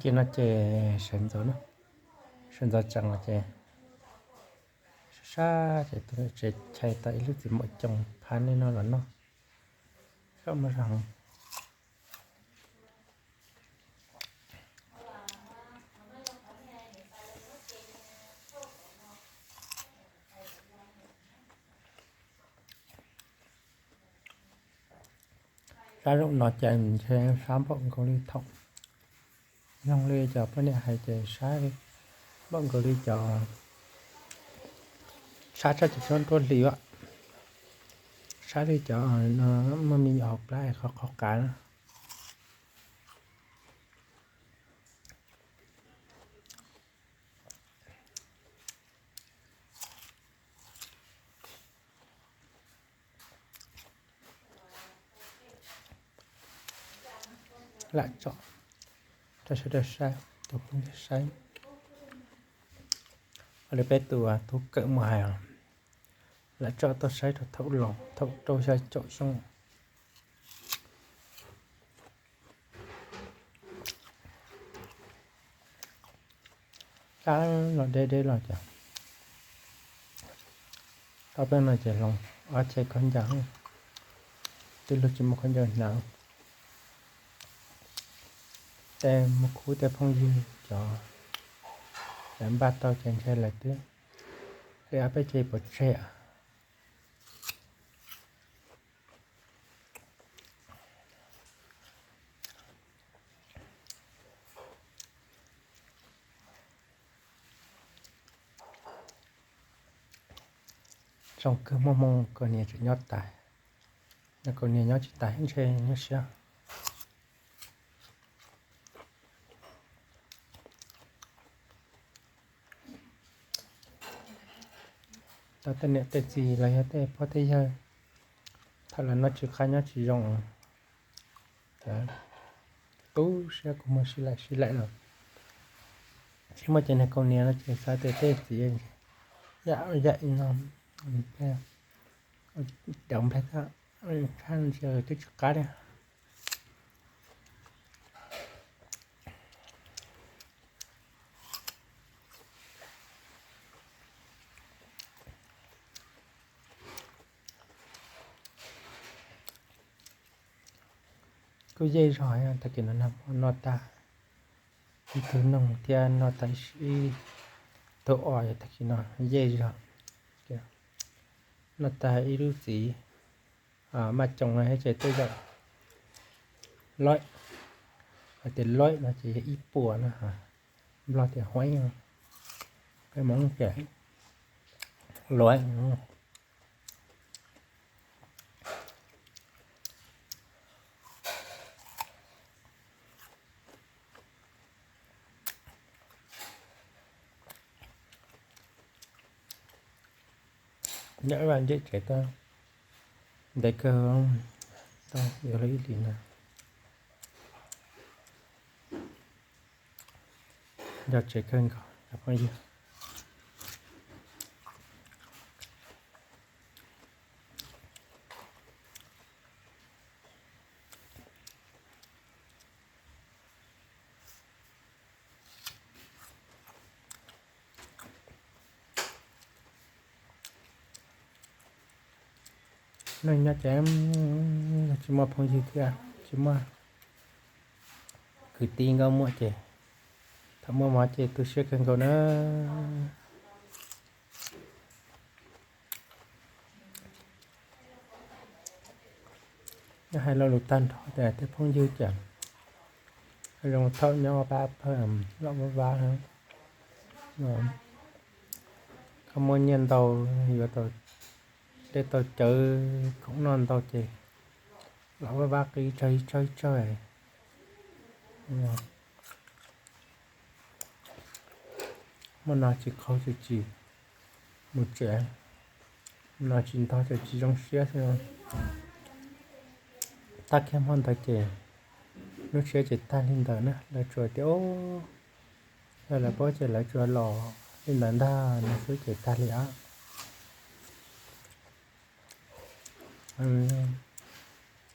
Kiag no ces sawv ntxov na, sawv ntxov tsees los ces sab sab ces tus tsev chais tau ib lub txiv maum coos phab nej no los noj, sab muaj zog heev. Sab zaum no ces ntshe sab npaum nkaus li thaum, zoo li cov poj niam hais ces sab npaum nkaus li cov, sab tshaj cov tsob nruab hlis, sab li cov muaj me nyuam hauv plab qhov qhov qav na. Lam tsom rau sawv daws saib, tus phooj ywg saib. Li peb tus tub kawm mus hais, lam tsom tau saib rau thaum los thaum rau xya caum xyoo. Sab los deb deb los ces tau peb no ces hloov ob chais khaub ncaws, twb luag tsis muaj khaub ncaws hnav. Tej muaj khub tej phooj ywg cov lawv npaj tau ces ntshe lawv twb hle ob peb chais pov tseg. Zoo kawg, muaj hmoo kaus hniav tseem nyob tas, no kaus hniav nyob tsis tas ntshe nyob siab. Tau tej niam tej txiv los yog tej pog tej yawg, thaum lawv noj tsis qab nyob tsis zoo, tu siab kua muag sib laim sib laim los, tsis muaj cov niag kaus hniav no ces xav tias tej txiv yam yam no, daus nplej tag, tshaj ntsia twb tsis qab li. Kuj yej zog, tag kis no noj tag ib tug noog thiab noj tag ib tug os, tag kis no yej zog. Noj tag ib lub txiv maj coos no ces tej zaum loib, hais tias loib no ces yog ib puas no, Nplog tias huaib, peb Hmoob tias loib. Nyob ib vas ncej tsev tau ntev kawg, tau yuav luag ib hlis ntawd. Nco tsev kawg nkaus cov phooj ywg. Neeg nyob ces tsis muaj phooj ywg thiab tsis muaj kwv tij nkauj muam ces thaum muaj mov ces tu siab kawg nkaus na. Nyob hais lo lus tag nrho tias tej phooj ywg ces zoo thaum nyob pab pawg los vaj vab, koj muaj nyiaj ntau, yuav tau dej tau cawv khoom noj ntau ces los vaj vab qi tsawg ib tsawg ib tsawg. Hmo no tsis qaug tsis tsis mus tsev, hmo no tsis ntog ces tsis zoo siab xwb. Tag kiag hmo ntawd ces lub siab ces tag li ntawd na, lawv tsuas tias, yog lawv paub ces lawv tsuas los li ntawd ntag no xwb ces tag li os.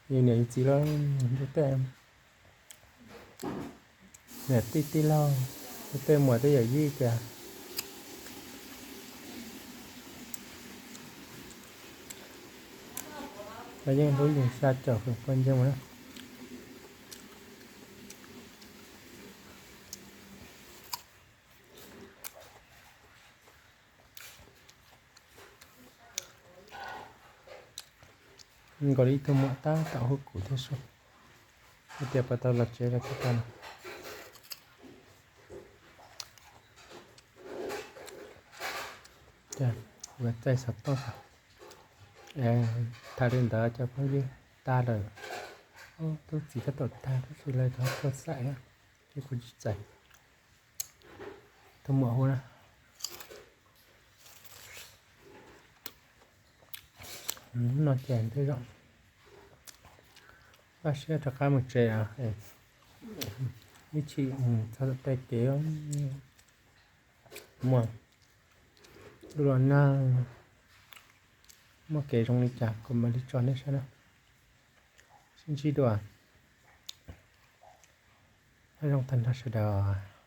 Yus niam yus txiv los ntshe tej Niam tij tij laug, tej muam tej yawm yij tias, los yeej hlub yus xya caum feem pua ncee na. Nkaus li ib tug muam tab tom hu kuv thiab sub, hais tias puas tau los tsev los tsis tau no. Ua txaij xov tooj xwb. Tham li ntawd cov phooj ywg, tag lawm. Tub txiv tab tom tag tab sis lawv ho tuaj xaim, ces kuv tsis txais. Tus muam hu na. No ces tej zaum npaj siab rov qab mus tsev, ib chim txog tom tej kev muaj lub los nag, muaj kev zoo li cas kuv mam li tso nej saib na. Sib ntsib dua, nyob zoo tag nrho sawv daws.